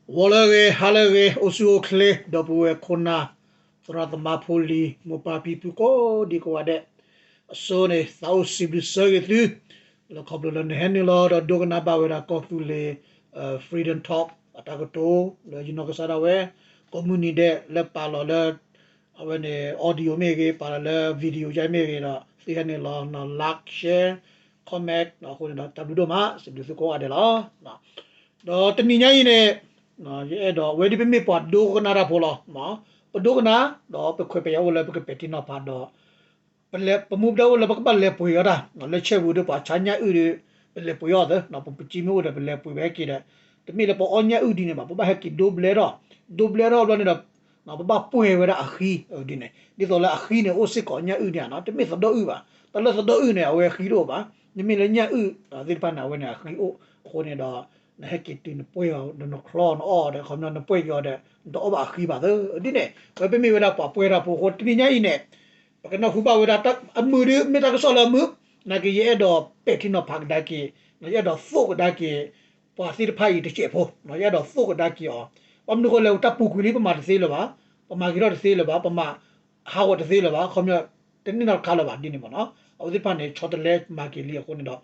ဂီၤလၢအဂ့ၤ ဟါလၢအဂ့ၤ အိၣ်ဆူၣ်အိၣ်ချ့ ဒီပုၢ်ဝဲၢ်ခိၣ်နၢ် သရၣ်သမါဖိလံၤ မိၢ်ပၢ်ဖံဖုကိးဒံကိးဂၤဒဲး, အဆိန့ၣ် သးအိၣ်စံးဘျုးဆၢဂ့ၤသု လၢခီဖျိလၢနဟဲနုာ်လီၤဒီးဒိကနၣ်ဘၣ်ဝဲဒၣ်ကီၢ်သူလ့ၤ Freedom Talk အတၢ်ကတိၤ လၢယနီၢ်ကစၢ်ဒၣ်ဝဲ ကိးမုၢ်နံၤဒဲးလၢပာ်လီၤလၢ အဝဲန့ၣ် audio မ့ၢ်ဂ့ၤ ပာ်လီၤလၢ video ယါမ့ၢ်ဂ့ၤဒီး သုဟဲနုာ်လီၤ like share comment အဃိန့ၣ်ဒီးတၢ်ဘျုးဒိၣ်မး စံးဘျုးသုကိးဂၤဒဲးလီၤ. ဒီးတနံၤညါအံၤန့ၣ် ယအဲၣ်ဒိး အဝဲဒ်ပမ့ၢ်ပှၤဒိကနၣ်တၢ်ဖိလီၤ. ပဒိကနၣ် ဒီးပခွဲးပယာ်အိၣ်လၢပကပဲာ်ထံနီၤဖးဒီး ပမူပဒါအိၣ်လၢပကဘၣ်လဲၤပှ့ၤအီၤတၢ် လၢဆဲးဝူၤဒီးပှၤဆါညၣ်အုၣ်ဒီး ပလဲၤပှ့ၤအီၤသ့ ပပစံမ့ၢ်အိၣ်ဒီးပလဲၤပှ့ၤဝဲဟဲက့ၤဒီး တမ့ၢ်လၢပအီၣ်ညၣ်အုၣ်ဒ်န့ၣ်ဘၣ် ပဘၣ်ဟဲက့ၤဒိဘျဲထီၣ် ဒိဘျဲထီၣ်ဘျီန့ၣ်ဒီး ပဘၣ်ပှ့ၤဝဲဒၣ်အဃံဒ်န့ၣ် ဒ်သိးလၢအဃံန့ၣ်အိၣ်စ့ၢ်ကီးညၣ်အုၣ်န့ၣ် တမ့ၢ်သဒီၣ်အုၣ်ဘၣ် တၢ်လၢသဒီၣ်အုၣ်န့ၣ် အဝဲအဃံတအိၣ်ဘၣ် မ့မ့ၢ်လၢညၣ်အုၣ်သ့ၣ်တဖၣ်န့ၣ် အဝဲန့ၣ်အဃံအိၣ် အဃိန့ၣ်ဒီး နဟဲက့ၤတုၤနပှ့ၤအီၤ ဒီးနချီနအီၣ်ဒီး ခီပညီနပှ့ၤက့ၤအီၤဒီး နတအီၣ်ဘၣ်အဃံဘၣ်သ့ ဒ်န့ၣ် အဝဲပမ့ၢ်ဝဲဒၣ်ပှၤပှ့ၤတၢ်ဖိအဃိ တနံၤညါအံၤန့ၣ် ပကနၢ်ဟူဘၣ်ဝဲဒၣ် အမုာ်ဒ်မ့ၢ်တၢ်ကစီၣ်လၢအမုာ် နာ်က့ယအဲၣ်ဒိးပဲာ်ထံနီၤဖးကဒါက့ၤ ယအဲၣ်ဒိးသိၣ်ကဒါက့ၤ ပှၤသ့ၣ်တဖၣ်အံၤတစဲးဖိ ယအဲၣ်ဒိးသိၣ်ကဒါက့ၤအီၤ ဘၣ်မနုၤဃိလဲၣ် တၢ်ပူၤကွံာ်လံ ပမၤတသ့လၢၤဘၣ် ပမၤဂ့ၤထီၣ်တသ့လၢၤဘၣ် ပမၤဟးဂီၤတသ့လၢၤဘၣ် ခီပညီ တန့ၢ်နီတခါလၢၤဘၣ်ဒ်န့ၣ်မ့ၢ်နီၤ အဝဲသ့ၣ်တဖၣ်န့ၣ် ဆီတလဲမၤက့ၤလံအဃိန့ၣ်ဒီး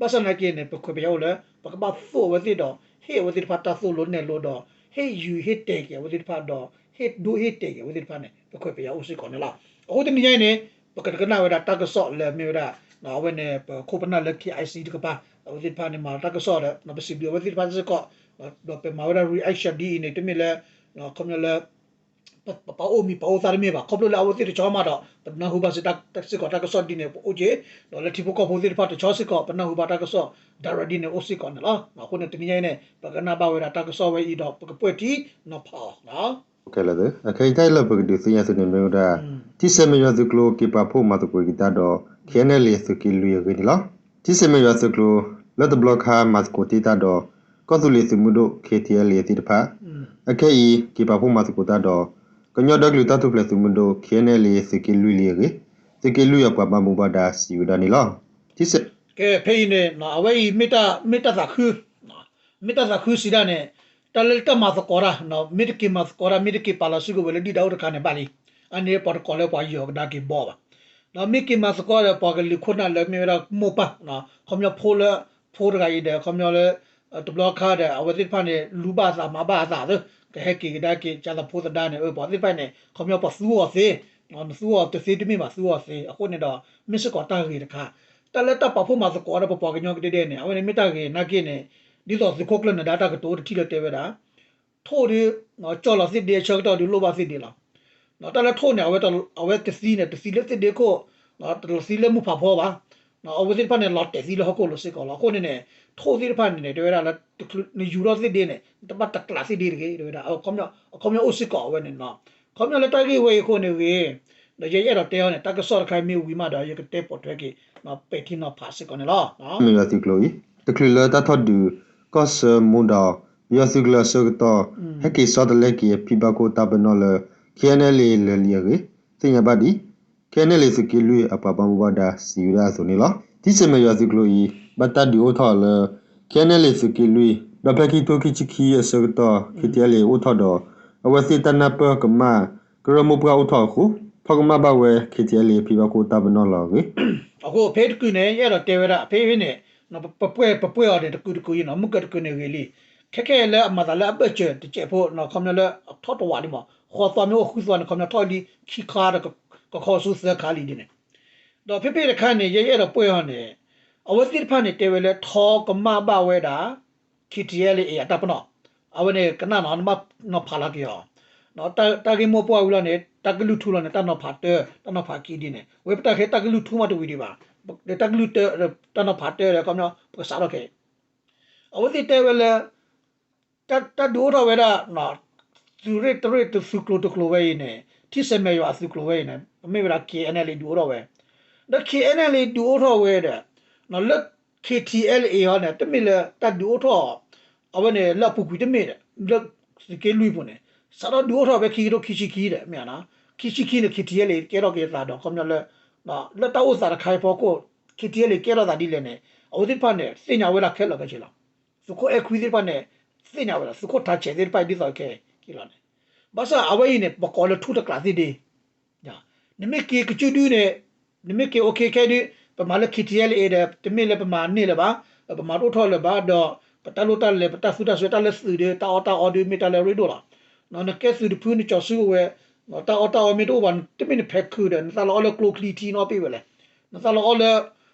ဘၣ်ဆၣ်နာ်က့န့ၣ် ပခွဲးပယာ်အိၣ်လၢ ပကဘၣ်သိၣ်အဝဲသ့ၣ်ဒီး ဟ့ၣ်အဝဲသ့ၣ်တဖၣ်တၢ်သိၣ်လိနဲၣ်လိဒီး ဟ့ၣ်ယုၤဟ့ၣ်တဲာ်က့ၤအဝဲသ့ၣ်တဖၣ်ဒီး ဟ့ၣ်ဒိဟ့ၣ်တဲာ်က့ၤအဝဲသ့ၣ်တဖၣ်န့ၣ် ပခွဲးပယာ်အိၣ်စ့ၢ်ကီးန့ၣ်လီၤ. အဃိတနံၤညါအံၤန့ၣ် ပကကနၣ်ဝဲဒၣ်တၢ်ကစီၣ်လၢမ့ၢ်ဝဲဒၣ် အဝဲန့ၣ် ပခိၣ်ပနၢ်လၢ K I C တကပၤ အဝဲသ့ၣ်တဖၣ်န့ၣ် မၤတၢ်ကစီၣ်ဒီး ပစံးဘျုးအဝဲသ့ၣ်တဖၣ်စ့ၢ်ကီး ဒီးပမၤဝဲဒၣ် reaction ဒ်အံၤန့ၣ် တမ့ၢ်လၢ ခီပညီလၢ ပပာ်အိၣ်မံၤပာ်အိၣ်သၣ်တမ့ၢ်ဘၣ် ခီဖျိလၢအဝဲသ့ၣ်တဆီမးဒီး ပနၢ်ဟူဘၣ်စ့ၢ်ကီးတၢ်ကစီၣ်ဒ်န့ၣ် ပအိၣ်က့ၤ ဒီးလၢထံဖိကီၢ်ဖိသ့ၣ်တဖၣ်တဆီစ့ၢ်ကီး ပနၢ်ဟူဘၣ်တၢ်ကစီၣ် direct ဒ်န့ၣ်အိၣ်စ့ၢ်ကီးန့ၣ်လီၤ. အဃိန့ၣ် တနံၤညါအံၤန့ၣ် ပကနၣ်ဘၣ်ဝဲဒၣ်တၢ်ကစီၣ်ဝဲအံၤဒီး ပကပဲာ်ထံနီၤဖးအီၤ ခဲလၢာ်သ့ အခဲအံၤတၢ်အံၤလၢပကဒုးသ့ၣ်ညါသုန့ၣ်မ့ၢ်ဝဲဒၣ် ထံဆဲးမဲာ်ယွၤသုးကျိၤက့ၤပာ်ဖှိၣ်မၤသကိးက့ၤတၢ်ဒီး K N L A သုးက့လွံၢ်အဂ့ၢ်န့ၣ်လီၤ. ထံဆဲးမဲာ်ယွၤသုးကျိၤ လၢတဘျီခါမၤသကိးတ့ၢ်တၢ်ဒီး ကီၢ်သူလ့ၤသုးမုၢ်ဒိၣ် K T L A သ့ၣ်တဖၣ် အခဲအံၤ က့ၤပာ်ဖှိၣ်မၤသကိးတၢ်ဒီး ကညီဒီကလုာ်တၢ်ထူၣ်ဖျဲးသုးမုၢ်ဒိၣ် K N L A သုးက့လွံၢ်လံအဂ့ၢ် သုးက့လွံၢ်အပှၤဘၣ်မူဘၣ်ဒါစံးဝဲဒၣ်န့ၣ်လီၤ. ထံဆဲး ကဲ ဖဲအံၤန့ၣ် အဝဲအံၤ မ့ၢ်တၢ်သးခု မ့ၢ်တၢ်သးခုစံးဒၣ်န့ၣ် တၢ်လၢတၢ်မၤသကိးတၢ် မ့ၢ်တက့ၤမၤသကိးတၢ် မ့ၢ်တက့ၤပာ်လီၤစုကဝဲၤလၢဒုၣ်ဒါအိၣ်တခါန့ၣ်ဘၣ်လံ. အန့ၣ်ပှၤတကိးလၢပှၤယီၤကဒါက့ၤဘီဘၣ်. မ့ၢ်က့ၤမၤသကိးဒီးပှၤကလုာ်ခိၣ်နၢ်လၢမ့ၢ်ဝဲဒၣ်မိၢ်ပၢ် ခီပညီဖိလၢ ဖိတဂၤအံၤဒီး ခီပညီလၢ တဘျီခါဒီး အဝဲသ့ၣ်တဖၣ်န့ၣ် လူၤဘၣ်အသးမၤဘၣ်အသးသ့ ကဟဲက့ၤကဒါက့ၤ ကၢ်သးဖိသဒါန့ၣ် ပှၤသ့ၣ်တဖၣ်န့ၣ် ခီပညီပှၤသူအီၤသ့ နသူအီၤတသ့တမ့ၢ်ဘၣ် သူအီၤသ့ အဃိန့ၣ်ဒီး မ့ၢ်စ့ၢ်ကီးတၢ်ဂ့ၤတခါ တၢ်လၢတၢ်ပာ်ဖှိၣ်မၤသကိးဒီးပပှၤကညီကဒဲဒဲန့ၣ် အဝဲန့ၣ်မ့ၢ်တၢ်ဂ့ၤနာ်က့န့ၣ် ဒ်သိးသုးခိၣ်ကျၢၢ်နဒါတၢ်ကတိၤအိၣ်တထံၣ်လၢတဲဝဲဒၣ် ထိၣ်ဒီး ကၠီၢ်လီၤသ့ၣ်ဒ့အဆၢကတီၢ်ဒီးလိၣ်ဘၣ်သ့ၣ်ဒ့လီၤ. တၢ်လၢထိၣ်န့ၣ် အဝဲတသံန့ၣ် တသံလၢသ့ၣ်ဒ့ခိၣ် တသံလၢမုၢ်ဖးဖီဘၣ်. အဝဲသ့ၣ်တဖၣ်န့ၣ် လီၤတဲာ်သံလၢဟီၣ်ခိၣ်လိၤစ့ၢ်ကီးလီၤ. အဃိန့ၣ်န့ၣ် ထိၣ်သ့ၣ်တဖၣ်န့ၣ်န့ၣ် တဲဝဲဒၣ်လၢ နယူၤထီၣ်သ့ၣ်ဒ့န့ၣ် နတဘၣ်တကျးသ့ၣ်ဒ့တဂ့ၤ တဲဝဲဒၣ် အခီပညီအိၣ်စ့ၢ်ကီးအဝဲန့ၣ်လီၤ. ခီပညီလၢတၢ်ဂ့ၢ်ဝဲအံၤအဃိန့ၣ်ဂ့ၤ ဒီးယဲယအဲၣ်ဒိးတဲအီၤန့ၣ် တၢ်ကစီၣ်တခါမ့ၢ်ဝံၤမးဒီး ယကတဲပိာ်ထွဲက့ၤ ပဲာ်ထံနီၤဖးစ့ၢ်ကီးန့ၣ်လီၤ. မဲာ်ယွၤသုးကျိၤအံၤ တချုးလၢတၢ်ထီၣ်ဒုး ကီၢ်ဆၢမူဒီး ပယီၤသုးကျၢၤအဆၢကတီၢ် ဟဲက့ၤဆီတလဲက့ၤအဖံဘၣ်ခိၣ်တၢ်ပနီၣ်လၢ K N L A လၢာ်လံအဂ့ၢ် သ့ၣ်ညါဘၣ်ဒ် K N L A သုးက့လွံၢ်အပှၤဘၣ်မူဘၣ်ဒါစံးဝဲဒၣ်အသိးန့ၣ်လီၤ. ထံဆဲးမဲာ်ယွၤသုးကျိၤအံၤ ဘၣ်တၢ်ဒုးအိၣ်ထီၣ်အီၤလၢ K N L A သုးက့လွံၢ် ဒီးဖဲခံကထိခံဆံခံအဆၢကတီၢ် K T L A အိၣ်ထီၣ်ဒီး အဝဲသ့ၣ်တၢ်နၢ်ပၢၢ်ကမၣ် ကရၢမိၢ်ပှၢ်အိၣ်ထီၣ်အဃိ ဖီၣ်ကမၣ်ဘၣ်ဝဲ K T L A ဖံဘၣ်ခိၣ်တၢ်ပနီၣ်လီၤအဂ့ၢ် အဃိဖဲတကုာ်န့ၣ် ယအဲၣ်ဒိးတဲဝဲဒၣ် ဖဲဖဲန့ၣ် ပပှဲၤပပှဲၤအီၤန့ၣ် တကုာ်တကုာ်အံၤနီၤ မုၢ်ကတကုာ်န့ၣ်ဂ့ၤလံ. ခဲခဲလၢအမၤသးလၢအဘၢၣ်စၢၤတစဲးဖိနီၤ ခီပညီလၢ ထီၣ်တဝးလံမး ဃီသွါမ့ၢ်အိၣ်ဃုသွါန့ၣ် ခီပညီထီၣ်လံခံခါဒီး ကခီဆူသၢခါလံဒ်န့ၣ် ဒီးဖဲဖဲတခါန့ၣ် ယဲယအဲၣ်ဒိးပှဲၤအီၤန့ၣ် အဝဲသ့ၣ်တဖၣ်န့ၣ် တဲဝဲလၢထီကမၣ်ဘၣ်ဝဲဒၣ် K T L A အတၢ်ပနီၣ် အဝဲန့ၣ်ကနၣ်နီၤ နဘၣ်နီၤဖးလီၤက့ၤအီၤ တၢ်ဂ့ၢ်မိၢ်ပှၢ်ဝံၤလီၤန့ၣ် တၢ်ကလုၢ်ထူလီၤန့ၣ် တၢ်နီၤဖးတၢ တၢ်နီၤဖးခံဒ်န့ၣ် ဝဲပတၢ်ခဲတၢ်ကလုၢ်ထူမးတဝံၤဒံးဘၣ် ဒီးတၢ်ကလုၢ်တၢ တၢ်နီၤဖးတၢဒီး ခီပညီ ပကစးထီၣ်ခဲအံၤ အဝဲသ့ၣ်တဲဝဲလၢ တၢ်ဒုးအိၣ်ထီၣ်ဝဲဒၣ် သုးရ့ၣ်တရ့ၣ်တသုးကျိၤတကျိၤဝဲအံၤန့ၣ် ထံဆဲးမဲာ်ယွၤအသုးကျိၤဝဲအံၤန့ၣ် ပမ့ၢ်ဝဲဒၣ် K N L A ဒုးအိၣ်ထီၣ်ဝဲ ဒီး K N L A ဒုးအိၣ်ထီၣ်ဝဲဒီး လၢ K T L A ဟီန့ၣ် တမ့ၢ်လၢတၢ်ဒုးအိၣ်ထီၣ် အဝဲန့ၣ်လၢအပူၤကွံာ်တမ့ၢ်ဒီး လၢသုးက့လွံၢ်ပူၤန့ၣ် စးထီၣ်ဒုးအိၣ်ထီၣ်ဖဲခံကထိခံဆံခံဒီး မ့ၢ်ဧါနီၤ ခံဆံခံန့ၣ် K T L A ကဲထီၣ်က့ၤအသးဒီး ခီပညီလၢ လၢတၢ်အိၣ်သးတခါအံၤဖီခိၣ် K T L A ကဲထီၣ်သးဒ်လဲၣ်န့ၣ် အဝဲသ့ၣ်တဖၣ်န့ၣ် သ့ၣ်ညါဝဲဒၣ်ခဲလၢာ်ခဲဆ့လီၤ. သုးခိၣ်အဲၣ်ခွံသ့ၣ်တဖၣ်န့ၣ် သ့ၣ်ညါဝဲဒၣ် သုးခိၣ်ထးဆဲးသ့ၣ်တဖၣ်အံၤဒ်သိးခဲအံၤလီၤန့ၣ်, ဘၣ်ဆၣ်အဝဲအံၤန့ၣ် ပကိးလၢထူတကျးသ့ၣ်ဒ့ နမ့ၢ်က့ၤကစုဒုန့ၣ်, နမ့ၢ်က့ၤအိၣ်ခ့ခဲဒု, ပမၤလၢ KTLA ဒီး တမ့ၢ်လၢပမၤန့ၢ်လၢၤဘၣ်, ပမၤတအိၣ်ထီၣ်လၢၤဘၣ်, ဒီးပတၢ်လိၣ်တၢ်လဲၤ ပတၢ်သူတၢ်စွဲ တၢ်လၢသုးဒီး တၢ်အီၣ်တၢ်အီဒု မ့ၢ်တၢ်လၢအရ့ဒိၣ်လီၤ. နကဲသုးတဖု နကၠီၤစုကဝဲၤ, တၢ်အီၣ်တၢ်အီမ့ၢ်တအိၣ်ဘၣ်, တမ့ၢ်နဖဲးခုဒီး နသးလီၤအီၣ်လၢကျိချံထံ နအီၣ်ပ့ၢ်ဝဲလဲၣ်, နသးလီၤအီၣ်လၢ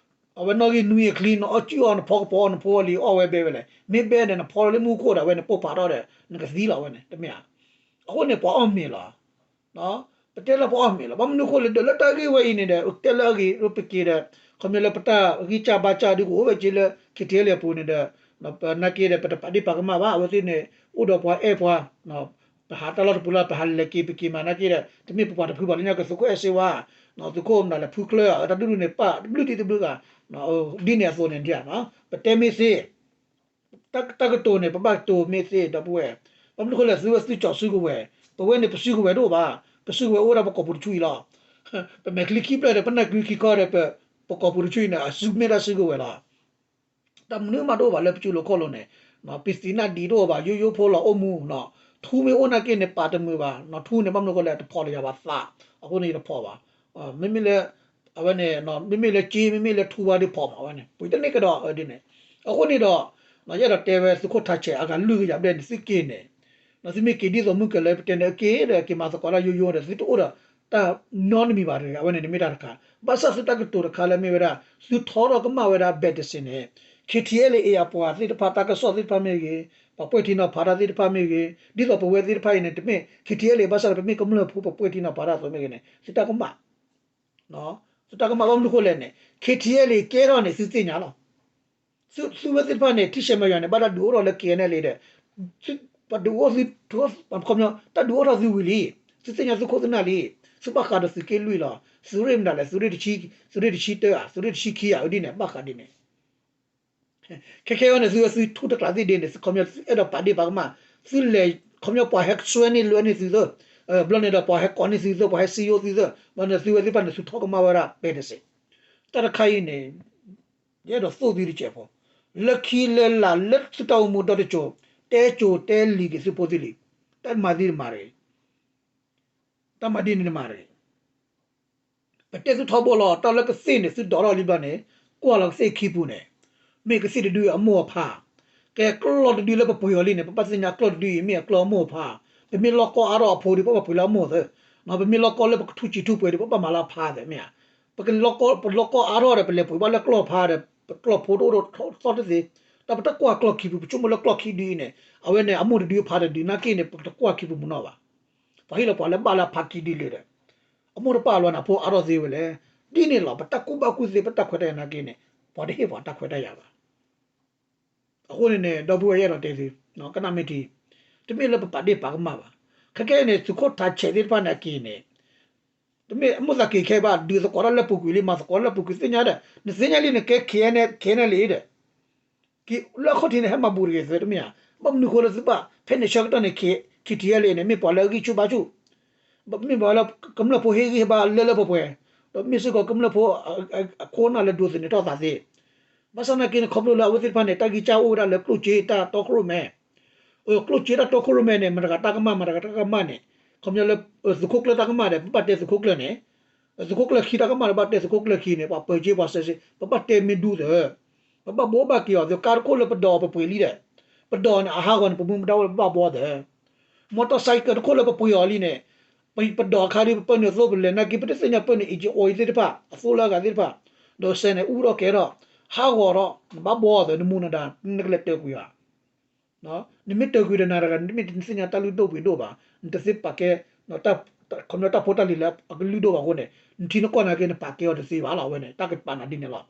အဝဲနီၣ်ဂံၢ်နွံအချံ နအီၣ်ကုၢ်အီၣ် နဖီကပီၤအီၣ် နဖိအီၣ်လံ အီၣ်ဝဲဘဲဝဲလဲၣ်, မ့ၢ်ဘဲန့ၣ်နဖီလၢမူခိၣ်ဒီး အဝဲန့ၣ်ပိၢ်ဖးထီၣ်ဒီး နကသံလီၤဝဲန့ၣ် တမ့ၢ်ဧါ. အဃိန့ၣ် ပှၤအီၣ်မ့ၤလီၤ. ပတဲလၢပှၤအီၣ်မ့ၤလီၤ. ဘၣ်မနုၤအဃိလဲၣ် ဒီးလၢတၢ်ဂ့ၢ်ဝဲအံၤန့ၣ်ဒီး တဲလၢအဂ့ၤ ပက့ၤဒီး ခီပညီလၢပတၢ်ဂံၢ်စၢ်ဘါစၢ်ဒုကအိၣ်ဝဲက့ၤလၢ KTLA အပူၤန့ၣ်ဒီး ပနာ်က့ဒီး ပတပာ်ဒ့ၣ်ပာ်ကမၣ်ဘၣ် အဝဲသ့ၣ်န့ၣ် အိၣ်ဒီးပှၤအဲၣ်ပှၤ ပဟးတၢ်လီၢ်တပူၤလၢ ပဟးလဲၤက့ၤပက့ၤမၤနာ်က့ဒီး တမ့ၢ်ပပှၤတဖုဘၣ်လၢညါကသုးခိၣ်အဲၣ်စ့ဝါ, သုးခိၣ်မနုၤလဲၣ် ဖုကျၢၢ် တၢ်ဒုးဒုးန့ၣ် ပာ်တဘျုးတံၢ်တဘျုးဂၤ, ဒ်န့ၣ်အသိးန့ၣ် ပတဲမ့ၢ်သ့ တၢ်ကတိၤန့ၣ် ပဘၣ်ကတိၤမ့ၢ်သ့ ဒီပုၢ်ဝဲၢ်, ဘၣ်မနုၤအဃိလဲၣ် သုဝဲသုကၠီၤစုကဝဲၤ, ပဝဲန့ၣ် ပစုကဝဲၤတအိၣ်ဘၣ်, ပစုကဝဲၤအိၣ်ဝဲဒၣ်ပကိာ်ပူၤတဆူအံၤလီၤ. ပမဲာ်ချံခံဖျၢၣ်ဒီး ပနၢ်ကုခံခီဒီး ပကိာ်ပူၤတဆူအံၤန့ၣ် အစုမ့ၢ်ဒၣ်စုကဝဲၤလီၤ. တၢ်မနုၤမးတအိၣ်ဘၣ်လၢပစုလိၤခီၣ်လိၤန့ၣ်, ပသံးနၢ်ဒံးတအိၣ်ဘၣ် ယိယိဖိလီၤအိၣ်မူ, ထူမ့ၢ်အိၣ်နာ်က့န့ၣ် ပာ်တမုာ်ဘၣ်, ထူန့ၣ် ဘၣ်မနုၤအဃိလဲၣ် တဖီၣ်လၢယၤဘၣ်သး, အဃိန့ၣ် ယတဖီၣ်ဘၣ်. မ့မ့ၢ်လၢ အဝဲန့ၣ် မ့မ့ၢ်လၢက့ မ့မ့ၢ်လၢထူဝါဒုးဖီၣ်မးဝဲန့ၣ် ပှ့ၤတန့ၢ်ကဒီးဒ်န့ၣ်, အဃိန့ၣ်ဒီး ယအဲၣ်ဒိးတဲဝဲသုးခိၣ်ထးဆဲး အဂၤလွံၢ်ကယၤဘျဲၣ်န့ၣ် သုက့ၤန့ၣ်, သုမ့ၢ်က့ၤဒ်သိးမုၢ်ကလၢပတဲန့ၣ် အက့ၤဒီးက့ၤမၤသကိးတၢ်ယိယိဒီး သုတအိၣ်ဒီးတၢ်နီတမံၤဘၣ်တဂ့ၤ, အဝဲန့ၣ် တမ့ၢ်တၢ်တခါ, ဘၣ်ဆၣ်သုတၢ်ကတိၤတခါလၢမ့ၢ်ဝဲဒၣ် သုထီထီၣ်ကမၣ်ဝဲဒၣ် ဘဲးတစ့ၣ်န့ၣ် KTLA အပှၤသ့ၣ်တဖၣ် တၢ်ကစီၣ်သ့ၣ်တဖၣ်မ့ၢ်ဂ့ၤ, ပှၤပှဲၤထံနီၤဖးတၢ်သ့ၣ်တဖၣ်မ့ၢ်ဂ့ၤ, ဒ်သိးပဝဲသ့ၣ်တဖၣ်အံၤန့ၣ် တမ့ၢ် KTLA ဘၣ်ဆၣ်ဒီး ပမ့ၢ်ကမျၢၢ်ဖိ ပှၤပှဲၤထံနီၤဖးတၢ်အသိးမ့ၢ်ဂ့ၤန့ၣ် သုတၢ်ကမၣ် သုတၢ်ကမၣ်ဘၣ်မနုၤအဃိလဲၣ်န့ၣ် KTLA ကဲထီၣ်န့ၣ် သုသ့ၣ်ညါလီၤ. သုဝဲသ့ၣ်တဖၣ်န့ၣ် ထံဆဲးမဲာ်ယွၤန့ၣ် ဘၣ်တၢ်ဒုးအိၣ်ထီၣ်လၢ KNLA ဒီး ပှၤဒုးအိၣ်သု တၢ်ဒုးအိၣ်ထီၣ်သုဝံၤလံ, သုသ့ၣ်ညါသုခိၣ်သုနၢ်လံ, သုဘၣ်ဃးဒီးသုးက့လွံၢ်လီၤ. သုးရ့ၣ်မနုၤလဲၣ်, သုးရ့ၣ်တဆံ, သုးရ့ၣ်တဆံတၢဧါ, သုးရ့ၣ်တဆံခံဧါ, ဒ်န့ၣ် ဘၣ်ဃးဒ်န့ၣ် ခဲခဲအံၤန့ၣ် သုဝဲသုထူတကျးသ့ၣ်ဒ့န့ၣ် သုခီပညီသုအဲၣ်ဒိးပာ်ဒ့ၣ်ပာ်ကမၣ်, သုလဲၤခီပညီပှၤဟဲစွဲန့ၢ်လွဲန့ၢ်သုသ့ၣ်, ဘျီန့ၣ်ဒီး ပှၤဟဲကိးန့ၢ်သုသ့ၣ်, ပှၤဟဲစံယိၣ်သုသ့ၣ်, ဘျီန့ၣ်သုဝဲသ့ၣ်တဖၣ်န့ၣ် သုထီၣ်ကမၣ်ဝဲဒၣ် ဘဲးတစ့ၣ်. တၢ်တခါအံၤန့ၣ် ယအဲၣ်ဒိးသိၣ်သုတစဲးဖိ, လၢခံလၢလာ်လၢသုတၢ်အိၣ်မူဒီတစိၤ, တဲစိၤတဲလံၤက့ၤသုဖိသုလံၤ, တၢ်မၤသ့တမၤတဂ့ၤ, တၢ်မၤဒ်န့ၣ်တမၤတဂ့ၤ. ပတဲသုထီဘိလီၤ, တၢ်လၢကသ့ၣ်န့ၣ် သုဒိးထီၣ်လံဘျီန့ၣ်, ကွၢ်လီၤကသ့ၣ်ခံပူၤန့ၣ်, မ့ၢ်ကသ့ၣ်တဒုအမိၢ်အဖါ, ကဲကျီၢ်တဒုလၢပပှ့ၤအီၤလံန့ၣ် ပဘၣ်သ့ၣ်ညါကျီၢ်တဒုအံၤ မ့ၢ်အကျီၢ်အမိၢ်အဖါ, ပမ့ၢ်လီၢ်ကီၢ်အါထီၣ်အဖိဒီး ပဘၣ်ပှ့ၤလၢအမိၢ်သ့ၣ်, ပမ့ၢ်လီၢ်ကီၢ်လၢပကထူၣ်စံၣ်ထူၣ်ပှဲၤဒီး ပဘၣ်မၤလၢအဖါသ့ၣ်မ့ၢ်ဧါ. ပကလီၢ်ကီၢ် ပလီၢ်ကီၢ်အါထီၣ်ဒီး ပလဲၤပှ့ၤဘၣ်လၢကျီၢ်ဖါဒီး ပကျီၢ်ဖိတအိၣ်ဒီးသီတသ့, တၢ်ပတကွၢ်ကျီၢ်ခံပူၤ ပဆိကမိၣ်လၢကျီၢ်ခံဒုအံၤန့ၣ် အဝဲန့ၣ် အမိၢ်တဒုအဖါတဒုနာ်က့န့ၣ် ပတကွၢ်ခံပူၤမုၢ်နီၢ်ဘၣ်. ပှၤဟ့ၣ်လီၤပှၤလၢဘၣ်လၢအဖါခံဒုလၢၤဒီး အမိၢ်တပာ်လီၤနၤဖိအါထီၣ်သ့ဝဲလဲၣ်. ဒ်န့ၣ်လီၤ ပတၢ်ကူၣ်ဘၣ်ကူၣ်သ့ ပတၢ်ခွဲးတၢ်ယာ်နာ်က့န့ၣ် ပှၤတဟ့ၣ်ပှၤတၢ်ခွဲးတၢ်ယာ်ဘၣ်. အဃိန့ၣ်န့ၣ် ဒီပုၢ်ဝဲၢ်ယအဲၣ်ဒိးတဲသု ကနၣ်မ့ၢ်ထံ, တမ့ၢ်လၢပပာ်ဒ့ၣ်ပာ်ကမၣ်ဘၣ်. ခဲကဲန့ၣ် သုးခိၣ်ထးဆဲးသ့ၣ်တဖၣ်န့ၣ်အက့ၤန့ၣ် တမ့ၢ်အမိၢ်သးက့ၤခဲဘၣ် ဒုးသကိးတၢ်လၢပူၤကွံာ်လံ မၤသကိးလၢပူၤကွံာ်သ့ၣ်ညါဒီး နသ့ၣ်ညါလံနကဲ ခဲန့ၣ် ခဲန့ၣ်လံဒီး လၢအခီၣ်ထံးန့ၣ် ဟဲမၤဘူးတဂ့ၤသ့တမ့ၢ်ဧါ. ဘၣ်မနုၤဃိလၢသုဘၣ် ဖဲန့ၣ်ဆၢကတီၢ်န့ၣ် KTLA န့ၣ် မ့ၢ်ပှၤလၢအဂံၢ်ဆူၣ်ဘါဆူၣ်, မ့ၢ်ပှၤလၢကမျၢၢ်ဖိဟ့ၣ်ဂံၢ်ဟ့ၣ်ဘါလၢလၢပှဲၤပှဲၤ, ဒီးမ့ၢ်စ့ၢ်ကီးကမျၢၢ်ဖိ အခိၣ်အနၢ်လၢဒိးသန့ၤထီၣ်သးသ့. ဘၣ်ဆၣ်နာ်က့န့ၣ် ခီဖျိလၢအဝဲသ့ၣ်တဖၣ်န့ၣ် တၢ်ဂံၢ်စၢ်အိၣ်ဝဲဒၣ်လၢကျိၣ်စ့တၢ်တီခိၣ်ရိၣ်မဲ ကျိၣ်စ့တၢ်တီခိၣ်ရိၣ်မဲန့ၣ် မတၤတဂၤတၢ်ကမၣ် မတၤတဂၤတၢ်ကမၣ်န့ၣ် ခီပညီလၢ သုးခိၣ်ကျၢၢ်တၢ်ကမၣ်ဒီး ပဘၣ်တဲသုးခိၣ်ကျၢၢ်န့ၣ်, သုးခိၣ်ကျၢၢ်ခံတၢ်ကမၣ်ဒီး ဘၣ်တဲသုးခိၣ်ကျၢၢ်ခံန့ၣ် ပှၤပၢၤက့ ပှၤစဲးစ့ ပဘၣ်တဲမ့ၢ်ဒူသ့, ပဘၣ်ဘိးဘၣ်က့ၤအီၤသ့ ကါတခိၣ်လၢပဒိးအီၤပပှ့ၤလံဒီး ပဒိးန့ၣ် အဟးဂီၤန့ၣ် ပမူပဒါအိၣ်လၢပဘၣ်ဘှီသ့, မီၢ်တီၢ်စဲးကဲးတခိၣ်လၢပပှ့ၤအီၤလံန့ၣ် ပဒိးအခါဒ်ပပၢနုာ်အသိး ပလဲၤနာ်က့ ပတသ့ၣ်ညါပၢနုာ် engine oil သ့ၣ်တဖၣ် အသိလၢအဂၤသ့ၣ်တဖၣ်, ဒီးစဲးန့ၣ်အူထီၣ်ကဲထီၣ် ဟးဂီၤဒီး နဘၣ်ဘှီသ့ နမူနဒါ နကလဲၤတၢၤကွံာ်ဘၣ် နမ့ၢ်တၢၤကွံာ်ဒီးနၤတဂၤ နမ့ၢ်တသ့ၣ်ညါတၢ်လုၢ်ဒိၣ်ပှ့ၤဒိၣ်ဘၣ်, နတသ့ပာ်ကဲ ခီပညီတၢ်ဖိတၢ်လံၤလၢအကလုၢ်ဒိၣ်ဘၣ်အဃိန့ၣ် နထံနကီၢ်နာ်က့ နပာ်ကဲအီၤတသ့ဘၣ်လီၤ. အဝဲန့ၣ် တၢ်ကပာ်နၤဒ်န့ၣ်လီၤ.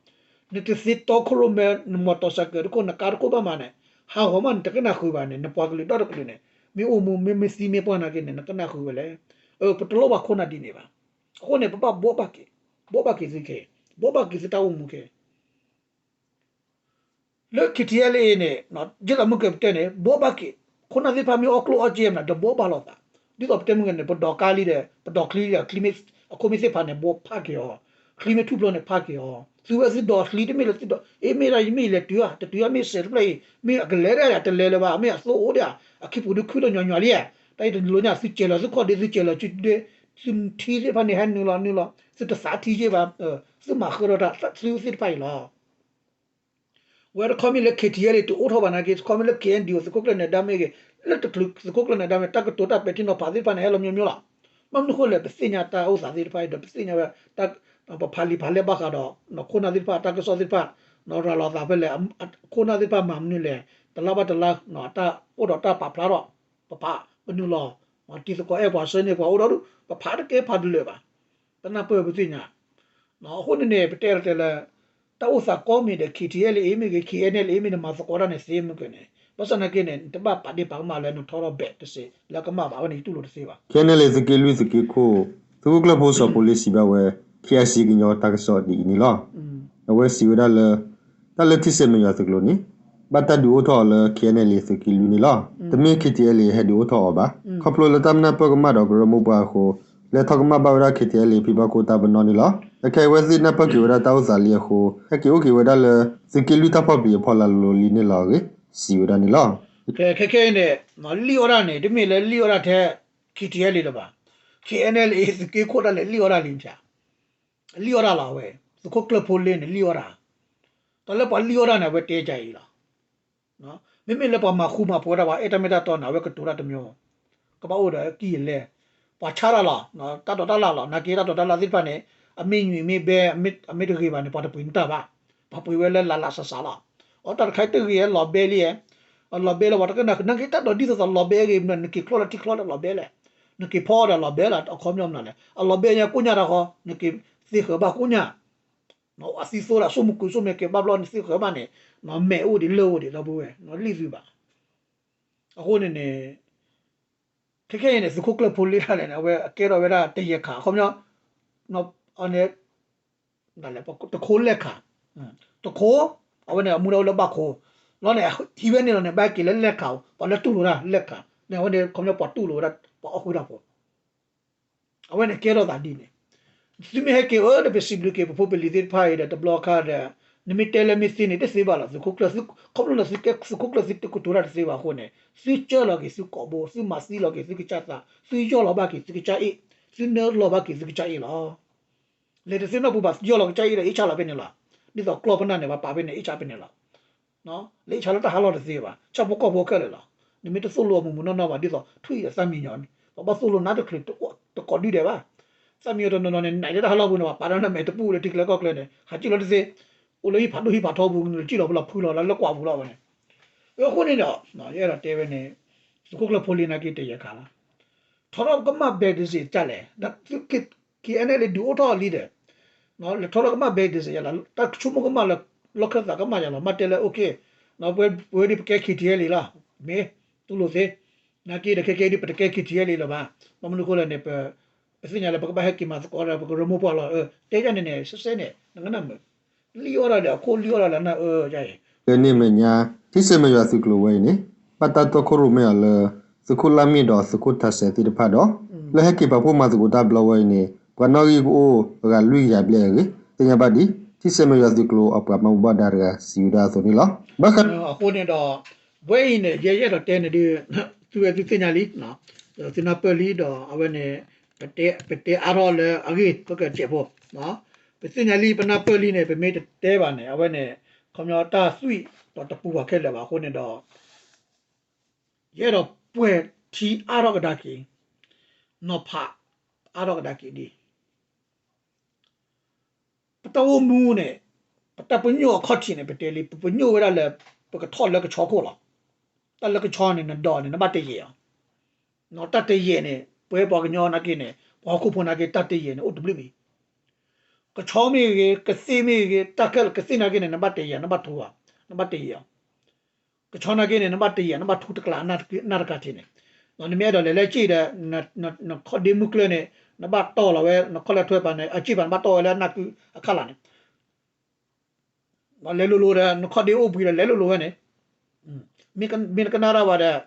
နတသ့တီခိၣ်ရိၣ်မဲ နမီၢ်တီၢ်စဲးကဲးတခိၣ် နကါတခိၣ်ဘၣ်မးန့ၣ် ဟးဂီၤမး နတကနၣ်ဃုာ်ဘၣ်န့ၣ် နပှၤကလုာ်ဒီတကလုာ်န့ၣ် မ့ၢ်အိၣ်မူ မ့ၢ်မ့ၢ်သံမ့ၢ်ပှၢ်နာ်က့န့ၣ် နကနၣ်ဃုာ်ဝဲလဲၣ်. ပတလိၣ်ဘၣ်ခိၣ်နၢ်ဒ်န့ၣ်ဘၣ်. အဃိန့ၣ် ပဘၣ်ဘိးဘၣ်က့ၤ, ဘိးဘၣ်က့ၤသုခဲ, ဘိးဘၣ်က့ၤသုတၢ်အိၣ်မူခဲ လၢ KTLA န့ၣ် ဒ်သိးမုၢ်ကဲပတဲန့ၣ် ဘိးဘၣ်က့ၤ, ခိၣ်နၢ်သ့ၣ်တဖၣ်မ့ၢ်အီၣ်ကျိၣ်အီၣ်စ့မနုၤ တဘိးဘၣ်လိာ်သး, ဒ်သိးပတဲမုၢ်ကဲန့ၣ် ပဒိးကါလံဒီး ပဒိးချံလံဒီး ချံမ့ၢ် အခိၣ်မ့ၢ်သ့ၣ်ဖးန့ၣ် ဘိးဖးက့ၤအီၤ, ချံမ့ၢ်ထူၣ်ဖျိန့ၣ် ဖးက့ၤအီၤ, သုဝဲသုဒိးချံတမ့ၢ်လၢသုဒိး အ့ မ့ၢ်ဒၣ်ယမ့ၢ်လဲၤတုၤဧါ တတုၤဧါ မ့ၢ်စဲးတဖျၢၣ်အံၤ မ့ၢ်အကလဲၤဒၣ်အတလဲၤလၢၤဘၣ် မ့ၢ်အသိအိၣ်ဒၣ်ဧါ အခံပူၤဒုးခုဒီးညီညီလံဧါ တၢ်အံၤတလိၣ်ညါ သုစဲးလီၤသုခီၣ်ဒ့ သုစဲးလီၤစုဒ့ သုထံသ့ၣ်တဖၣ်န့ၣ် ဟဲနုာ်လီၤနုာ်လီၤ သုတသးထံယ့ၢ်ဘၣ် သုမၤဃၢထီၣ်တၢ်သုသ့ၣ်တဖၣ်အံၤလီၤ. ဝဲတခီမ့ၢ်လၢ K T L A တအိၣ်ထီၣ်ဘၣ်နာ်က့ တခီမ့ၢ်လၢ K N D O သုးခိၣ်ကျၢၢ်နၢၤဒါမ့ၢ်ဂ့ၤ လၢတချုးသုးခိၣ်ကျၢၢ်နၢၤဒါမ့ၢ် တၢ်ကတိၤတၢ်ပဲာ်ထံနီၤဖးသ့ၣ်တဖၣ်န့ၣ် ဟဲလီၤမျိုးမျိုးလီၤ. ဘၣ်မနုၤဃိလဲၣ် ပသ့ၣ်ညါတၢ်အိၣ်သးသ့ၣ်တဖၣ်အံၤဒီး ပသ့ၣ်ညါဝဲ ပဖးလံာ်ဖးလဲၢ်ဘၣ်ဃးဒီး ခိၣ်နၢ်သ့ၣ်တဖၣ် တၢ်ကစီၣ်သ့ၣ်တဖၣ် ရၤလီၤသးဖဲလဲၣ် ခိၣ်နၢ်သ့ၣ်တဖၣ်မၤမနုၤလဲၣ် တလါဘၣ်တလါ တၢ်အိၣ်ဒီးတၢ်ပာ်ဖျါထီၣ် ပဖးပနုာ်လီၤ တံၤသကိးအဲၣ်ပှၤဆၢန့ၢ်ပှၤအိၣ်ဒီး ပဖးတကဲဖးတလၢာ်ဘၣ် ပနၢ်ပၢၢ်ပသ့ၣ်ညါ အဃိန့ၣ်န့ၣ် ပတဲတဲလၢ တၢ်အိၣ်သးကီမ့ၢ်ဒီး K T L A မ့ၢ်ဂ့ၤ K N L A မ့ၢ်ဂ့ၤ မၤသကိးတၢ်န့ၣ်သ့မုၢ်ကၢၢ်န့ၣ် ဘၣ်ဆၣ်နာ်က့န့ၣ် နတဘၣ်ပာ်ဒ့ၣ်ပာ်ကမၣ်လၢနထီထီၣ်ဘဲးတစ့းလၢကမၣ်ဘၣ်ဝဲန့ၣ် ယတူၢ်လိာ်တသ့ဘၣ်. K N L A သုးက့လွံၢ်သုးက့ခိၣ် သုးခိၣ်ကျၢၢ်ဖိစီၤဖိလ့စံးဘၣ်ဝဲ K I C ကညီတၢ်ကစီၣ်ဒ်အံၤန့ၣ်လီၤ. အဝဲစံးဝဲဒၣ်လၢ တၢ်လၢထံဆဲးမဲာ်ယွၤသုးကျိၤန့ၣ် ဘၣ်တၢ်ဒုးအိၣ်ထီၣ်အီၤလၢ K N L A သုးက့လွံၢ်န့ၣ်လီၤ. တမ့ၢ် K T L A ဟဲဒုးအိၣ်ထီၣ်အီၤဘၣ်. ခီဖျိလၢတၢ်မနၢ်ပၢၢ်ကမၣ်ဒီးကရၢမိၢ်ပှၢ်အဃိ လဲၤထီၣ်ကမၣ်ဘၣ်ဝဲဒၣ် K T L A ဖံဘၣ်ခိၣ်တၢ်ပနီၣ်န့ၣ်လီၤ. အခဲအံၤအဝဲသ့ၣ်နၢ်ပၢၢ်က့ၤဝဲဒၣ်တၢ်အိၣ်သးလံအဃိ ဟဲက့ၤအိၣ်က့ၤဝဲဒၣ်လၢ သုးက့လွံၢ်တၢ်ဖီၣ်ပျံၤအဖီလာ်လိၤလံန့ၣ်လီၤအဂ့ၢ် စံးဝဲဒၣ်န့ၣ်လီၤ. ခဲခဲအံၤန့ၣ် လံၣ်အီၣ်ဒၣ်န့ၣ် တမ့ၢ်လၢလံၣ်အီၣ်ဒၣ်ထဲ K T L A လၢၤဘၣ်. K N L A သုးက့ခိၣ်ဒၣ်လဲာ်လံၣ်အီၣ်ဒၣ်လံ လံၣ်အီၣ်ဒၣ်လီၤအဝဲ သုးခိၣ်ကျၢၢ်ဖိလ့န့ၣ် လံၣ်အီၣ်ဒၣ် တၢ်လၢပှၤလံၣ်အီၣ်ဒၣ်န့ၣ် အဝဲတဲကါအံၤလီၤ. မ့မ့ၢ်လၢပှၤမၤဃူမၤဖိးဒၣ်ပှၤအဲၣ်တၢ်မ့ၢ်တၢ်တီန့ၣ် အဝဲကတိၤတၢ်တမျိုး ကဘၣ်အိၣ်ဒီးအကံၢ်အလဲ ပှၤဆါတၢ်လီၤ တၢ်ဒိးတၢ်လၣ်လီၤ နာ်က့တၢ်ဒိးတၢ်လၣ်သ့ၣ်တဖၣ်န့ၣ် အမ့ၢ်ညွံးမ့ၢ်ဘဲ အမ့ၢ်တဂ့ၤဘၣ်န့ၣ် ပှၤတပှ့ၤနတၢ်ဘၣ် ပှၤပှ့ၤဝဲလၢလၢ်လၢ်စးစးလီၤ. အတၢ်တခါတဂ့ၤလီၤဘဲလံ လီၤဘဲလၢပှၤတကနၣ် နာ်က့တၢ်ဒိးဒ်သိးသိးလီၤဘဲအဂ့ၤ နက့ၤချီလၢထံချီလၢလီၤဘဲလဲၣ် နက့ၤဖီဒီးလီၤဘဲလၢအခီပညီမနုၤလဲၣ် အလီၤဘဲညါကိညၢ်တၢ်ဃီ နက့ၤသ့ဃၢၤဘၣ်ကိညၢ် အသံသိဒီးဆိကမိၣ်ကွံာ်ဆိကမိၣ်က့ၤဘၣ်ဘျီနသ့ဃၢၤဘၣ်န့ၣ် မဲာ်အိၣ်ဒံးလၢအိၣ်ဒံးဒီပုၢ်ဝဲၢ် လံသုဘၣ်. အဃိန့ၣ်န့ၣ် ခဲခဲအံၤန့ၣ် သုးခိၣ်ကျၢၢ်ဖိလ့တၢ်လဲၣ်န့ၣ် အဝဲအကဲထီၣ်ဝဲဒၣ်တယဲၢ်ခး အခီပညီ တခိလဲၢ်ခး တခိ အဝဲန့ၣ်အမူဒါအိၣ်လၢဘၣ်ခိ လီၤန့ၣ် ဟံးဝဲန့ၣ်လီၤန့ၣ် ဘၣ်က့ၤလၢလဲၢ်ခး ပှၤလၢတူၢ်လိာ်ဝဲဒၣ်လဲၢ်ခး န့ၣ် အဝဲန့ၣ် ခီပညီပှၤတူၢ်လိာ်ဝဲဒၣ် ပှၤအီၣ်ဃုာ်တၢ်ဖိ အဝဲန့ၣ်ကဲထီၣ်သးဒ်န့ၣ် သုမ့ၢ်ဟဲက့ၤအၢ ဒီးပစံးဘျုးက့ၤပဖိပလံၤသ့ၣ်တဖၣ်အံၤဒီး တဘျီခါဒီး နမ့ၢ်တဲလၢမ့ၢ်သ့န့ၣ် တသ့ဘၣ်လီၤ သုးခိၣ်ကျၢၢ် ခီဖျိလၢသုးခိၣ်ကျၢၢ်သုတကတိၤတၢ်တသ့ဘၣ်အဃိန့ၣ် သုကၢလီၤက့ၤသုကိာ်ဘိ သုမၤသံလီၤက့ၤသုကစၢ်သး သုယီၢ်လီၤဘၣ်က့ၤသုကစၢ်အ့ၣ် သုနၢလီၤဘၣ်က့ၤသုကစၢ်အ့ၣ်လီၤ. လဲၤတသ့နီတပူၤဘၣ် ယီၢ်လီၤကစၢ်အ့ၣ်ဒီးအ့ၣ်ဆါလီၤဖဲန့ၣ်လီၤ. ဒ်သိးကျီၢ်ပနၢ်န့ၣ် ပှၤပာ်ဖဲန့ၣ် အ့ၣ်ဆါဖဲန့ၣ်လီၤ. လၢအ့ၣ်ဆါလၢတၢ်ဟးလီၢ်တသ့ဘၣ် ဆၣ်ဖိကီၢ်ဖိခဲလၢာ်လီၤ. နမ့ၢ်တသိၣ်လိအမူးမူးနီၢ်နီၢ်ဘၣ် ဒ်သိးထွံၣ်အံၤဒီးသၣ်မံယီၤန့ၣ် ပဘၣ်သိၣ်လိနးတချုး တကိးဒုဒဲးဘၣ်. သၣ်မံယီၤတနီၤနီၤန့ၣ် နးလၢတၢ်ဟးလီၢ်ပူၤန့ၣ် ပှၤပာ်ဒီးနမဲာ်တပူၤလၢထံကျဲကီၢ်ကျဲန့ၣ် ဟးစံၣ်လီၤတသ့ အိၣ်လၢဟံၣ်ဖးဒိၣ်ဟံၣ်ဖးထီပူၤ နစံၣ်လီၤဖဲလီၤဖုလီၤလၢကွၢ်ပူၤလီၤဝဲန့ၣ်. အဃိန့ၣ်ဒီး ယအဲၣ်ဒိးတဲဝဲန့ၣ် သုးခိၣ်ကျၢၢ်ဖိလ့နာ်က့တယဲၢ်ခးလီၤ ထီထီၣ်ကမၣ်ဘဲးတစ့းတၢ်လဲၣ် ဒီးသုး K N L A ဒုးအိၣ်ထီၣ်လံဒီး လဲၤထီထီၣ်ကမၣ်ဘဲးတစ့းယလီၤ တၢ်ဆိကမိၣ်ကမၣ်လၢ လီၢ်ခၢၣ်သးကမၣ်ယလီၤ မ့ၢ်တဲလၢ okay ပဝဲဒ်ပကဲ K T L A လံလီၤ မ့ၢ်တူၢ်လိာ်သ့ နာ်က့ဒီးခဲကဲဒ်ပတကဲ K T L A လၢၤဘၣ် ဘၣ်မနုၤဃိလဲၣ်န့ၣ် ပသ့ၣ်ညါလၢပကဘၣ်ဟဲက့ၤမၤသကိးဒီးပကရၢမိၢ်ပှၢ်လီၤ တဲယၤန့ၣ်န့ၣ် စဲစဲန့ၣ် နကနၣ်မုာ် လံၣ်အီၣ်ဒၣ်ဒီးအခိၣ်လံၣ်အီၣ်ဒၣ်လၢနၢ်အၢယၤအံၤ လၢန့ၣ်အမဲာ်ညါ ထံဆဲးမဲာ်ယွၤသုးကျိၤဝဲအံၤန့ၣ် ဘၣ်တၢ်တီခိၣ်ရိၣ်မဲအီၤလၢ သုးခိၣ်လါမ့ၢ်ဒီးသုးခိၣ်ထးစဲးသ့ၣ်တဖၣ်ဒီး လၢဟဲက့ၤပာ်ဖှိၣ်မၤသကိးတၢ်ဘျီဝဲအံၤန့ၣ် ပှၤနီၣ်ဂံၢ်ကအိၣ်အဂၤလွံၢ်ကယၤဘျဲၣ်အဂ့ၢ် သ့ၣ်ညါဘၣ်ဒ် ထံဆဲးမဲာ်ယွၤသုးကျိၤအပှၤမၤဘူၣ်ဘၣ်ဒါတဂၤစံးဝဲဒၣ်အသိးန့ၣ်လီၤ. ဘၣ်ဃး အဃိန့ၣ်ဒီး ဝဲအံၤန့ၣ် ယဲယအဲၣ်ဒိးတဲန့ၣ်ဒ် သုဝဲသုသ့ၣ်ညါလံ သုနၢ်ပၢၢ်လံဒီးအဝဲန့ၣ် ပတဲအါထီၣ်လၢအဂ့ၢ် ပကတဲာ်ဖိ ပသ့ၣ်ညါလံပနၢ်ပၢၢ်လံန့ၣ် ပမ့ၢ်တတဲဘၣ်န့ၣ် အဝဲန့ၣ် ခီပညီတၢ်သွံၣ်ဒီးတပူၤဘၣ်ခဲလၢာ်ဘၣ်အဃိန့ၣ်ဒီး ယအဲၣ်ဒိးပှဲၤထံအါထီၣ်ကဒါက့ၤ နီၤဖးအါထီၣ်ကဒါက့ၤဒ် ပတၢ်အိၣ်မူန့ၣ် ပတၢ်ပညိၣ်အခီၣ်ထံးန့ၣ် ပတဲလံ ပပညိၣ်ဝဲဒၣ်လၢ ပကထီၣ်လၢကဆီခိၣ်လီၤ. တၢ်လၢကဆီန့ၣ် နဒိးန့ၣ် နဘၣ်တယဲၢ်အီၤ တၢ်တယဲၢ်န့ၣ် ပဝဲပှၤကညီနာ်က့န့ၣ် ပှၤဟီၣ်ခိၣ်ဖိနာ်က့ တၢ်တယဲၢ်န့ၣ် အိၣ်တဘျုးမံၤ ကဆီမ့ၢ်ဂ့ၤ ကသ့ၣ်မ့ၢ်ဂ့ၤ တၢ်ခဲလၢာ်ကသ့ၣ်နာ်က့န့ၣ် နဘၣ်တယဲၢ် နဘၣ်ထူ နဘၣ်တယဲၢ်အီၤ ကဆီနာ်က့န့ၣ် နဘၣ်တယဲၢ် နဘၣ်ထူတကျးနၢ်တကးထံးန့ၣ် နမ့ၢ်အဲၣ်ဒိးလဲၤလၢစ့ၣ်ဒီး နခီၣ်ဒ့မုၢ်ကျၢၢ်န့ၣ် နဘၣ်တီၢ်လီၤဝဲ နခီၣ်လဲထွဲပၤန့ၣ် အစ့ၣ်ပၤနဘၣ်တီၢ်ဝဲလၢနၢ်ကုအခဲလၢာ်န့ၣ် လဲၤလိၤလိၤဒီး နခီၣ်ဒ့အိၣ်ဘှံးဒီးလဲၤလိၤလိၤဝဲန့ၣ် မ့ၢ်နကနၣ်တၢ်ဘၣ်ဒီး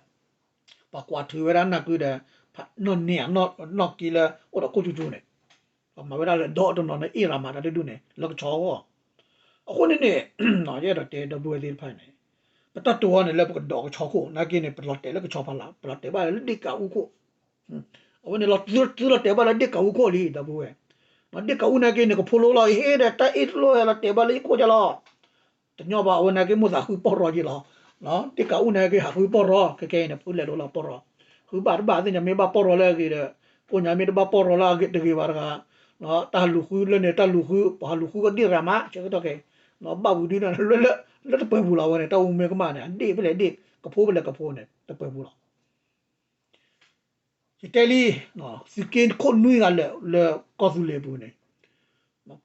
ပှၤကွၢ်ထုးဝဲဒၣ်နၢ်ကုဒီး ဖးနီၣ်န့ၢ်အနီၣ်က့လၢအိၣ်ဒီးကိၣ်ကၠူကၠူန့ၣ် ပှၤမၤဝဲဒၣ်လၢဒီတနီၤန့ၣ် အ့ၣ်ရၤမၤတၢ်တဒူၣ်န့ၣ် လၢကဆီအဂီၢ် အဃိန့ၣ်န့ၣ် ယအဲၣ်ဒိးတဲဒီပုၢ်ဝဲၢ်သ့ၣ်တဖၣ်န့ၣ် ပတၢ်တိာ်အီၤန့ၣ်လၢပကဒိးကဆီခိၣ် နာ်က့န့ၣ် ပလီၤတဲာ်လၢကဆီဖီလာ် ပလီၤတဲာ်ဘၣ်လၢဒ့ၣ်ကးအူခိၣ် အဝဲန့ၣ်လီၤသုလီၤတဲာ်ဘၣ်လၢဒ့ၣ်ကးအူခိၣ်လံ ဒီပုၢ်ဝဲၢ်, ဒ့ၣ်ကးအူနာ်က့န့ၣ် ကဖိလိလီၤ ဟ့ၣ်ဒီးတၢ်အ့ၣ်တလိၣ်ဟဲလီၤတဲာ်ဘၣ်လၢယခိၣ်ကလီၤ တညီဘၣ် အဝဲနာ်က့မိၣ်သးဃုပီၢ်ရီက့လီၤ, ဒ့ၣ်ကးအူနာ်က့ဟးဃုပီၢ်ရီ ခဲခဲအံၤန့ၣ် ဖုလဲၤလိာ်လီၤပီၢ်ရီ, ဃုဘၣ်တဘၣ်သ့ၣ်ညါမ့ၢ်ဘၣ်ပီၢ်ရီလၢအဂ့ၤဒီး ကိးညါမ့ၢ်တဘၣ်ပီၢ်ရီလၢအဂ့ၤတဂ့ၤဘၣ်တဂၤ, တၢ်ဟးလူၤဃုလၢန့ၣ် တၢ်လူၤဃု ပှၤဟးလူၤဃုကဒ့ၣ်တဂၤမး ဆၢကတီၢ်ခဲအံၤ, ဘၣ်ဝံၤဒုန့ၣ် လၢတပၢၤပူၤလီၤဝဲန့ၣ် တၢ်အိၣ်မူမ့ၢ်ကမၣ်န့ၣ် အဒ့ၣ်ဖဲလဲၣ်ဒ့ၣ် ကဖိဖဲလဲၣ်ကဖိန့ၣ် တပၢၤပူၤလီၤ ယတဲလံ, သုးက့ခိၣ်နွံဂၤလၢာ်လၢကီၢ်သူလ့ၤပူၤန့ၣ်,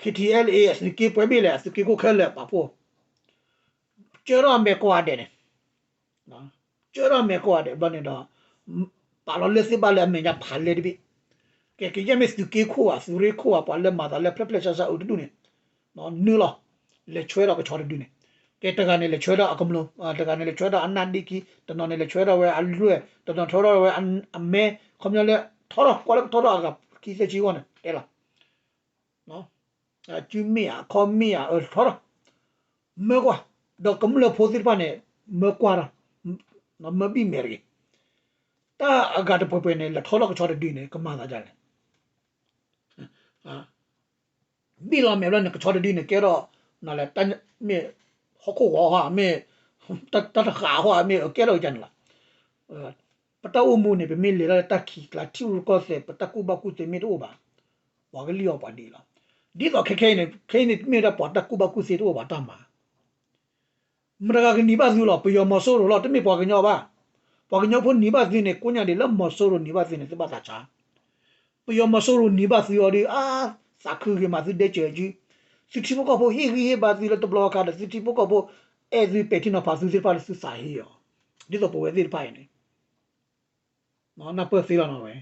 K T L A အသုးက့ပှဲၤဘ့ၣ်လဲၣ် အသုးက့ခိၣ်ခဲလၢာ်ပာ်ဖှိၣ်, ကၢထီၣ်အမဲာ်ကိးဂၤဒဲးန့ၣ်, ကၢထီၣ်အမဲာ်ကိးဂၤဒဲးဘျီန့ၣ်ဒီး, ပာ်လီၤလၢသ့ၣ်ဘၣ်လၢအမဲာ်ညါဖးလဲတဘ့ၣ်, ကဲကယဲၢ်မ့ၢ်သုးက့ခိၣ်ဧါ သုးရ့ခိၣ်ဧါ ပှၤလၢမၤသးလၢဖျဲၣ်ဖျဲၣ်ဆါဆါအုးတဒူၣ်န့ၣ်, နုာ်လီၤ, လဲၤဆွဲထီၣ်ကဆီတဒုန့ၣ်, ကဲတဂၤန့ၣ်လဲၤဆွဲထီၣ်အကမျၢၢ်, တဂၤန့ၣ်လဲၤဆွဲထီၣ်အနၢ်ဒ့ခံ, တနီၤန့ၣ်လဲၤဆွဲထီၣ်ဝဲအလွဲၢ်, တနီၤဆွဲထီၣ်ဝဲအမဲ, ခီပညီလၢ ထီထီၣ်ကွၢ်လၢကထီထီၣ်အဂၤခံဆံခံဂီၢ်န့ၣ် တဲလီၤ, အစုမ့ၢ်ဧါ အခီၣ်မ့ၢ်ဧါ အၢထီထီၣ်, မၢကွၢ်, ဒီးကမျၢၢ်ဖိသ့ၣ်တဖၣ်န့ၣ် မၢကွၢ်ထီၣ်, မၢဘံၣ်မဲာ်တဂ့ၤ, တၢ်အဂၤတပှဲၤပှဲၤန့ၣ် လဲၤထီထီၣ်ကဆီတဒုန့ၣ် ကမၤသးဒ်လဲၣ် ဘံၣ်လီၤမဲာ်ဘျီန့ၣ် ကဆီတဒုန့ၣ် ကဲထီၣ်, မ့ၢ်ဟီၣ်ခိၣ်ဂီၤဟီ မ့ၢ်, တၢ်တဃာ်ဟီ မ့ၢ်ကဲထီၣ်ကန့ၣ်လီၤ, ပတၢ်အိၣ်မူန့ၣ် ပမ့ၢ်လဲၤလၢတၢ်ခံးကျါ ထံရူၢ်ကီၢ်သဲး ပတၢ်ကူၣ်ဘၣ်ကူၣ်သ့မ့ၢ်တအိၣ်ဘၣ်, ပှၤကလံၣ်အီၤပှၤဒ်လီၤ, ဒ်သိးခဲခဲအံၤန့ၣ် ခဲအံၤန့ၣ်မ့ၢ်ဒၣ်ပှၤတၢ်ကူၣ်ဘၣ်ကူၣ်သ့တအိၣ်ဘၣ်တၢ်မၤ မတဂၤကနံၤဘၣ်သုလီၤ, ပယီၤမီၤစိရိၤလီၤ, တမ့ၢ်ပှၤကညီဘၣ်, ပှၤကညီဖိနံၤဘၣ်သုန့ၣ် ကိးညါဒ်လၢမီၤစိရိၤနံၤဘၣ်သုန့ၣ် သုဘၣ်သးဆါ, ပယီၤမီၤစိရိၤနံၤဘၣ်သုအီၤဒီး အါ, သးခုဂ့ၤမးသုဒဲကၢၤကု, သုထံဖိကီၢ်ဖိဟ့ၣ်ဂံၢ်ဟ့ၣ်ဘါသုလၢတဘျီအခါဒီး သုထံဖိကီၢ်ဖိအဲၣ်သုပဲာ်ထံနီၤဖးသုသ့ၣ်တဖၣ်လၢသုသးဟ့အီၤ, ဒ်သိးပဝဲသ့ၣ်တဖၣ်အံၤန့ၣ် နၢ်ပၢၢ်သ့လီၤနီၤဝဲ,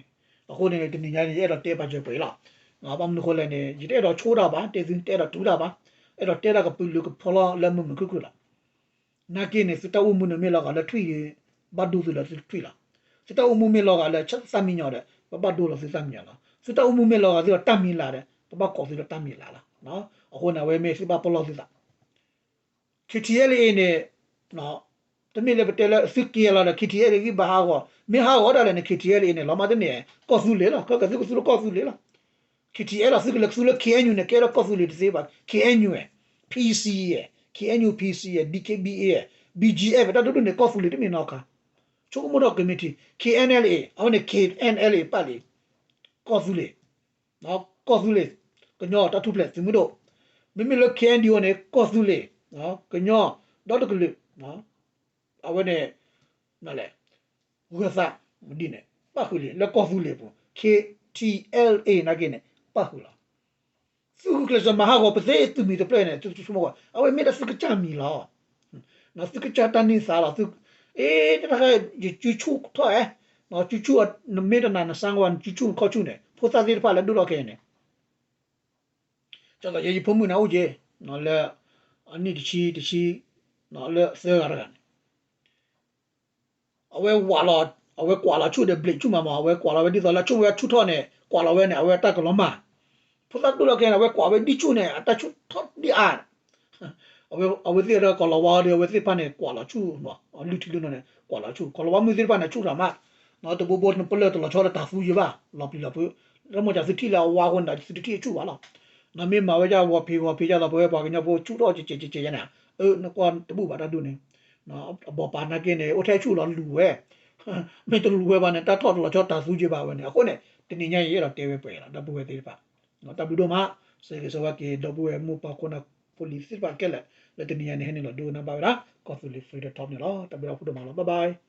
အဃိန့ၣ် တနံၤညါန့ၣ် ယအဲၣ်ဒိးတဲပာ်စၢၤပှဲၤအံၤလီၤ, ဘၣ်မနုၤအဃိလဲၣ်န့ၣ် ယတအဲၣ်ဒိးဆိတၢ်ဘၣ်, တဲသုတအဲၣ်ဒိးတုၤတၢ်ဘၣ်, အဲၣ်ဒိးတဲတၢ်ကပုာ်လုာ်ကဖီလီၤလၢမုာ်မုာ်ခုၣ်ခုၣ်လီၤ, နာ်က့န့ၣ် သုတၢ်အိၣ်မူန့ၣ်မ့ၢ်လီၤဂာ်လၢထွံၣ်ဒီး ဘၣ်ဒိသုလၢသုထွံၣ်လီၤ, သုတၢ်အိၣ်မူမ့ၢ်လီၤဂာ်လၢသၣ်မံညီၤဒီး ပဘၣ်ဒိလီၤသုသၣ်မံညီၤလီၤ, သုတၢ်အိၣ်မူမ့ၢ်လီၤဂာ်သုဒီးတၢ်မံၤလၤဒီး ပဘၣ်ကိးသုလၢတၢ်မံၤလၤလီၤ, အဃိန့ၣ်အဝဲမ့ၢ်သုဘၣ်ပလီၢ်သုသး K T L A န့ၣ်, တမ့ၢ်လၢပတဲလၢသုက့ၤလီၤဒီး K T L A ဂံၢ်ဘါဟးဂီၤ, မ့ၢ်ဟးဂီၤဒၣ်လဲာ်န့ၣ် K T L A န့ၣ် လီၤမးတန့ၢ်, ကီၢ်သူလ့ၤလီၤ, ခဲကဲသုကသူလၢကီၢ်သူလ့ၤလီၤ, K T L လီၤ သုကလဲၤကသူလၢ K N U န့ၣ် ကဲထီၣ်ကီၢ်သူလ့ၤတသ့ဘၣ်, K N U ဝဲ, P C ဝဲ, K N U P C ဝဲ, D K B A ဝဲ, B G F ဝဲ တၢ်ဒိၣ်ဒိၣ်န့ၣ် ကီၢ်သူလ့ၤတမ့ၢ်နီတခါ, ဆိကမိၣ်ထီၣ်ကမံးတံာ်, K N L A အဝဲန့ၣ် K N L A ပာ်လံ, ကီၢ်သူလ့ၤ ကီၢ်သူလ့ၤ, ကညီတၢ်ထူၣ်ဖျဲးသုးမုၢ်ဒိၣ်, မ့မ့ၢ်လၢ K N D O န့ၣ် ကီၢ်သူလ့ၤ, ကညီဒီတကလုာ်, အဝဲန့ၣ်, လဲၣ်, ဂၢၤသး, ဒ်န့ၣ် ပၣ်ဃုာ်လံ လၢကီၢ်သူလ့ၤပူၤ, K T L A နာ်က့န့ၣ် ပၣ်ဃုာ်လီၤ. သုးဂုာ်ကျဲးစၢးမၤဟးဂီၤပသ့သုးမံၤတဖျၢၣ်န့ၣ် သုဆိကမိၣ်ကွၢ်, အဝဲမ့ၢ်ဒၣ်သုကစၢ်မံၤလီၤ. သုကစၢ်တၢ်န့ၢ်သါလီၤ. အ့ၣ်တခါ ယစုဆူၣ်ထီၣ်ဧဲ, စုဆူၣ်, နမ့ၢ်တနာ်နစါကွၢ် နစုဆူၣ်နခီၣ်ဆူၣ်န့ၣ် ဖိသၣ်သ့ၣ်တဖၣ်လၢဒိၣ်ထီၣ်ခဲအံၤန့ၣ် ကၠီသးယဲယဖိမုၣ်န့ၣ်အိၣ်က့ၤ, လၢ, အနံၣ်တဆံ, တဆံ, လၢသၢဂၤတဂၤန့ၣ်, အဝဲဝးလီၤ, အဝဲကွၢ်လီၤဆူၣ်ဒီးဘျံးဆူၣ်မးမး, အဝဲကွၢ်လီၤဝဲဒ်သိးလၢဆူၣ်ဝဲဆူၣ်ထီၣ်န့ၣ် ကွၢ်လီၤဝဲန့ၣ် အဝဲတၢ်ကလီၤမၢ်, ဖိသၣ်ဒိၣ်ထီၣ်ခဲအံၤန့ၣ် အဝဲကွၢ်ဝဲဒ်ဆူၣ်န့ၣ် အတၢ်ဆူၣ်ထီၣ်ဒ်အါ အဝဲသ့ၣ်ဒီးကိၤလၤဝါဒီး အဝဲသ့ၣ်တဖၣ်န့ၣ် ကွၢ်လီၤဆူၣ်, လုၢ်ထံလုၢ်နိန့ၣ် ကွၢ်လီၤဆူၣ်, ကိၤလၤဝါမုၣ်သ့ၣ်တဖၣ်န့ၣ် ဆူၣ်ထီၣ်မး, တဘိဘိပလၢၢ်တလီၤဆီဒီးတၢ်သူယံၤဘၣ်, လီၤပျံၤလီၤဖုး, တၢ်မိၣ်ကၢသုထံၣ်လၢအဝါအဃိန့ၣ်ဒီး သုတထံၣ်အဆူၣ်ဘၣ်လီၤ. နမ့ၢ်မၤဝဲဒ်ဂီၤဖံးဂီၤဖံးဒ်သိးပဝဲပှၤကညီဖိ ဆူၣ်ထီၣ်ကဲကဲကဲကဲန့ၣ်, အၢ နကွၢ်တဘူၣ်ဘၣ်တၢ်ဒိၣ်န့ၣ်, အဘီပာ်နာ်က့န့ၣ် အိၣ်ထဲဆူၣ်လီၤလူၤဝဲ, မ့ၢ်တလူၤဝဲဘၣ်န့ၣ် တၢ်ထီၣ်တလီၤဆီတၢ်သူယံၤဘၣ်ဝဲန့ၣ်, အဃိန့ၣ် တနံၤညါအံၤယအဲၣ်ဒိးတဲဝဲပှဲၤလီၤ ဒီပုၢ်ဝဲၢ်သ့ၣ်တဖၣ်, တၢ်ဘျုးဒိၣ်မး, ဆၢဂ့ၤဆၢဝါက့ၤ ဒီပုၢ်ဝဲၢ်မိၢ်ပၢ်ခိၣ်နၢ်ဖိလံၤသ့ၣ်တဖၣ်ခဲလၢာ်, လၢတနံၤညါန့ၣ် ဟဲနုာ်လီၤဒိကနၣ်ဘၣ်ဝဲဒၣ် ကီၢ်သူလ့ၤ Freedom Talk န့ၣ်လီၤ. တၢ်ဘျုးဒိၣ်မးလီၤ, bye bye.